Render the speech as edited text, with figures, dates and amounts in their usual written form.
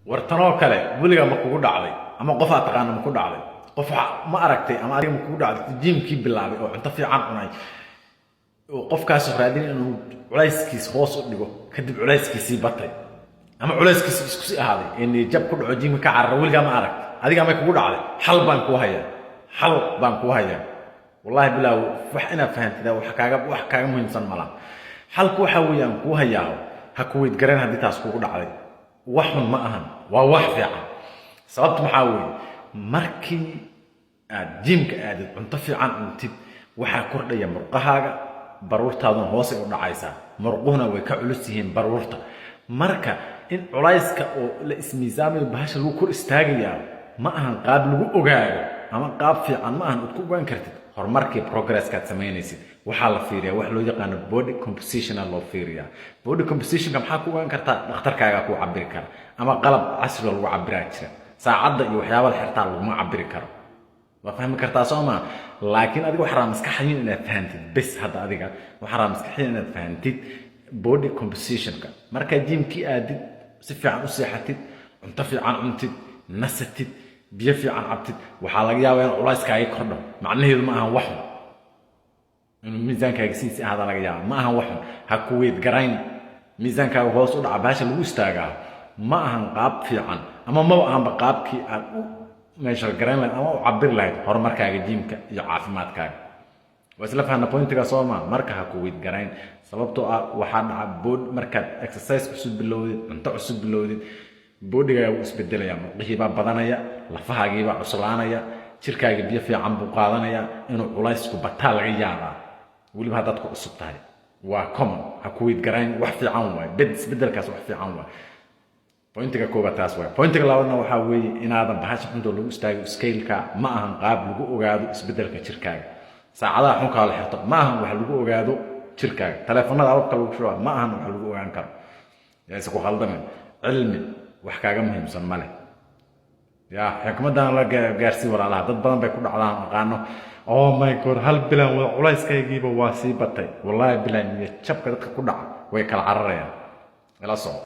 War tanoo kale weligaa ma kugu dhacday, ama qof aad taqaana ma ku dhacday? Qof ma aragtay ama adiga ma kugu dhacday, gymkii bilaabay oo cunto fiican cunay, oo qofkaas raadin inuu culayskiis hoos u dhigo, kadib culayskiisii batay ama culayskiisi isku sii ahaaday, ee niyadjab ku dhaco, gymka ka carara? Weligaa ma aragtay? Adigaa may kugu dhacday? Xal baan kuu hayaa, xal baan kuu hayaa. Wallahi bilaaw, wax inaad fahantida wax kaaga muhiimsan malaha. Xalku waxa weeyaan kuu hayaa, ha ku weydgarayn haddii taas kugu dhacday. Wax xun ma ahan, waa wax fiican. Sababtu maxaa weeye? Markii aad gymka aadid, cunto fiican cuntid, waxaa kordhaya murqahaaga, baruurtaaduna hoosay u dhacaysaa. Murquhuna way ka culus yihiin baruurta. Marka in culayska oo la ismiisaamayo, bahasha lagu kor istaagayaa, ma ahan qaab lagu ogaado ama qaab fiican ma ahan ood ku ogaan kartid horumarkii, progresskaad samaynaysid. Waxaa la fiiriyaa wax loo yaqaano body compositiona loo fiiriyaa. Body compositionka maxaa ku ogaan kartaa? Dhakhtarkaagaa kuu cabiri kara ama qalab casriga lagu cabiraa jira. Saacadda iyo waxyaaba la xirtaa laguma cabiri karo. Waa fahmi kartaa, soo maa? Laakiin adiga waxaa rabaa maskaxdiin inaad fahantid bes. Hadda adiga waxaa rabaa maskaxdiin inaad fahantid body compositionka. Markaa gymkii aadid, si fiican u seexatid, cunto fiican cuntid, nasatid, biyo fiican cabtid, waxaa laga yaabaa in culayskaaga kordho. Macnaheedu ma ahan wax xun. Inuu miisaankaaga sidiisi ahaada laga yaaba, ma ahan wax xun. Ha ku weyd garayn miisaankaaga hoos u dhaca. Bahasha lagu istaagaa ma ahan qaab fiican ama maba ahanba qaabkii aad u measure garayn lahayd ama u cabiri lahayd horumarkaaga gymka iyo caafimaadkaaga. Waa isla fahna pointiga, soo maa? Marka ha ku weyd garayn, sababtoo ah waxaa dhaca bod markaad exercise cusub bilowdid, cunto cusub bilowdid, bodygaaga wuu isbedelaya. Murqihiibaa badanaya, lafahaagiibaa cuslaanaya, jirkaaga biyo fiican buu qaadanaya. Inuu culaysku bataa laga yaabaa, weliba haddaad ku cusub tahay. Waa common, ha ku weyd garayn, wax fiican waay. Bed isbedelkaas wax fiican waay. Pointiga koobaad taas waay. Pointiga labaadna waxaa weeye inaadan bahasha xuntoo lagu istaago scaleka ma ahan qaab lagu ogaado isbedelka jirkaaga. Saacadaha xunkaa la xirto ma ahan wax lagu ogaado jirkaaga. Taleefanada ababka lagu shubaa ma ahan wax lagu ogaan karo. Yaase ku khaldamin. Cilmi wax kaaga muhiimsan ma leh. Yaa xikmadan la gaarsii walaalaha. Dad badan bay ku dhacdaan aqaano: "Oh my God, hal bilaan wada culayskaygiiba waa sii batay." Wallaahi bilaan iyo jabka dadka ku dhaca way kala cararayaan. Ila soco.